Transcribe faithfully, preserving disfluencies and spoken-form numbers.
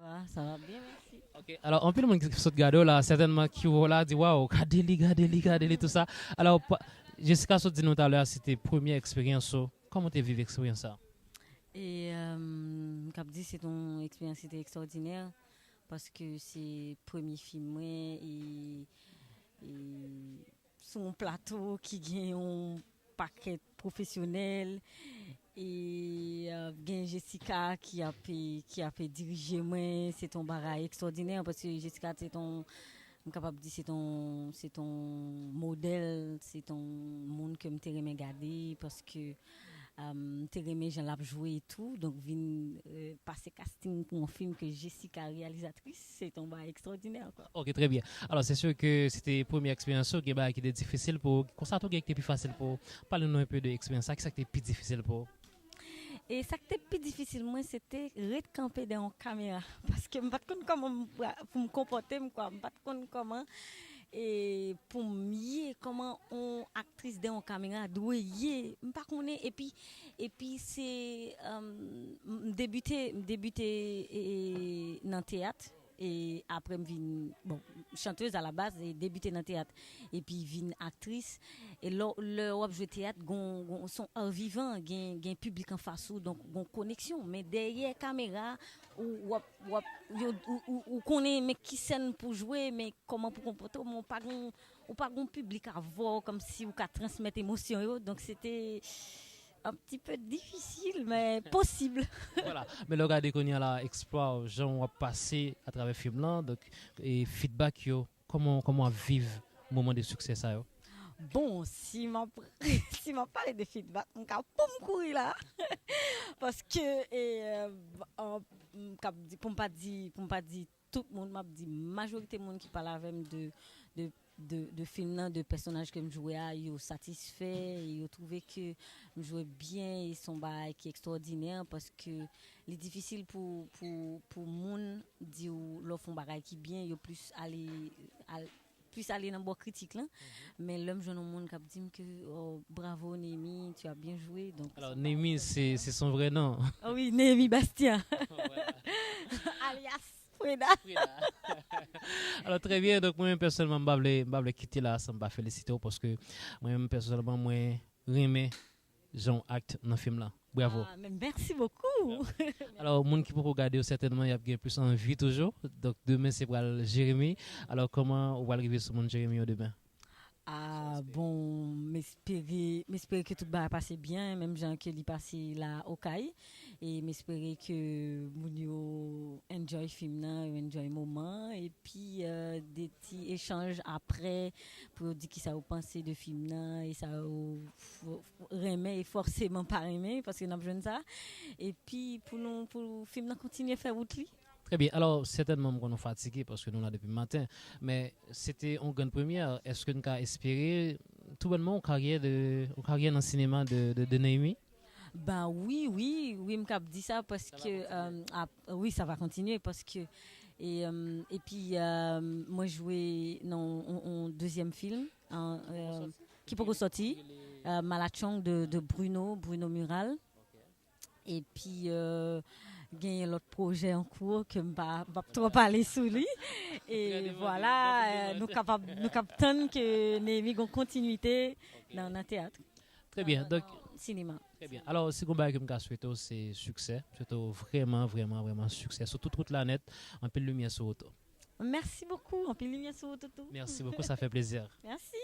Ah, ça va bien, merci. Ok, alò, anpil moun ki sot gade w la, sètènman ki wè w la, di, waw, gade li, gade li, gade li, tou sa. Alò, pa- Jessica sot di nou talè a, se te premye eksperyans ou. Kòman w te viv eksperyans sa? E euh, m kap di se yon eksperyans ki te ekstraòdinè paske se premye fim mwen e, e sou yon plato ki gen yon pakèt pwofesyonèl e euh, gen Jessica ki ap ki ap dirije mwen. Se yon bagay ekstraòdinè paske Jessica se yon m kapab di se yon se yon modèl, se yon moun ke m te renmen gade paske euh, m te renmen jan l ap jwe e tou. Donk vin euh, pase casting pou yon fim ke Jessica reyalizatris, se yon bagay ekstraòdinè kwa. Ok, très bien. Alò, se sur ke se te premye eksperyans ou, gen bagay ki te difisil pou ou. Konsa tou gen ki te pi fasil pou ou. Pale nou enpe de eksperyans sa, kisa ki te pi difisil pou ou? E sa ki te pi difisil mwen, se te ret kanpe dèyè yon kamera. Paske m pa t konn kòman m pra- pou m konpòte m kwa. M pa t konn kòman e pou m ye, kòman yon aktris dèyè yon kamera dwe ye. M pa konnen. Epi, epi se euh, m debite, m debite e, nan teyat. E apre m vin, bon, chantèz a la baz, e debite nan teyat, epi vin aktris. E lè lè w ap jwe teyat, gon, gon, se yon ar vivan, gen, gen piblik anfas ou, donk gon koneksyon. Men dèyè kamera, ou, w ap, w ap, yo, ou, ou, ou konnen men ki sèn pou jwe, men kòman pou konpòte w, men ou pa gon, ou pa gon piblik avè w, kòmsi ou ka transmèt emosyon yo. Donk se te un petit peu difficile, mais possible. Voilà. Men lè w gade kounye a la, eksplwa w, jan w ap pase atravè fim lan, donk, e feedback yo, kòman, kòman w ap viv moman de siksè sa yo? Bon, si m ap si m ap pale de feedback, m ka pou m kouri la. Paske e, euh, m kap di, pou m pa di, pou m pa di tout moun, m ap di majorite moun ki pale avè m de, de, de, de fim nan, de pèsonaj ke m jwe a, yo satisfè, e yo twouve ke m jwe byen, e se yon bagay ki ekstraòdinè, paske li difisil pou, pou, pou moun di w lè w fè yon bagay ki byen, yo plis ale, al, plis ale nan bò kritik lan. Men lè m jwenn yon moun k ap di m ke, oh, bravo Neymi, tu as bien joué. Donk, Alò, Neymi, se se son vrè non. Ah oui, Neymi Bastien. Alias Freda. Alò, trè byen, donk mwen menm pèsonèlman, m pa vle, m pa vle kite la san m pa felisite w, paske mwen menm pèsonèlman, mwen renmen jan w act nan fim lan. Bravo. Ah, men merci beaucoup. Alò, moun ki poko gade yo, sètènman, y ap gen plis anvi toujou. Donk, demen, se pral Jeremi. Alò, kòman ou pral rive sou moun Jeremi yo demen? Ah, bon, m espere, m espere ke tout bagay pase byen, menm jan ke li pase la Okay. E m espere ke moun yo enjoy fim nan, yo enjoy moman. Epi, euh, de ti echanj apre pou yo di kisa yo panse de fim nan, e sa yo f- f- renmen e fòseman pa renmen, paske n ap jwenn sa. Epi pou nou, pou fim nan kontinye fè wout li. Trè byen. Alò, sètènman, m konnen w fatige paske nou la depi maten. Men se te yon grann premyè. Èske n ka espere tou bònman yon karyè de, yon karyè nan sinema de, de, de Neymi? Ben wi, wi, wi, m kap di sa paske, euh, ap- wi, sa va kontinye paske, e, euh, epi, euh, mwen jwe nan yon, yon dezyèm fim an, euh, ki poko sòti, euh, Malatchong de, de Bruno, Bruno Mural. Epi euh, genyen lòt pwojè an kou ke m pa, m p ap twò pale sou li. E vwala, euh, nou kapab, nou kap tann ke Neymi gon kontinwite nan, nan teyat. Trè byen. Donk, sinema. Trè byen. Alò, si gon bagay ke m ka swete w, se siksè. M swete w vrèman, vrèman, vrèman siksè sou tout wout la nèt. Anpil limyè sou wout ou. Merci beaucoup. Anpil limyè sou wout ou tou. Merci beaucoup, ça fait plaisir. Merci.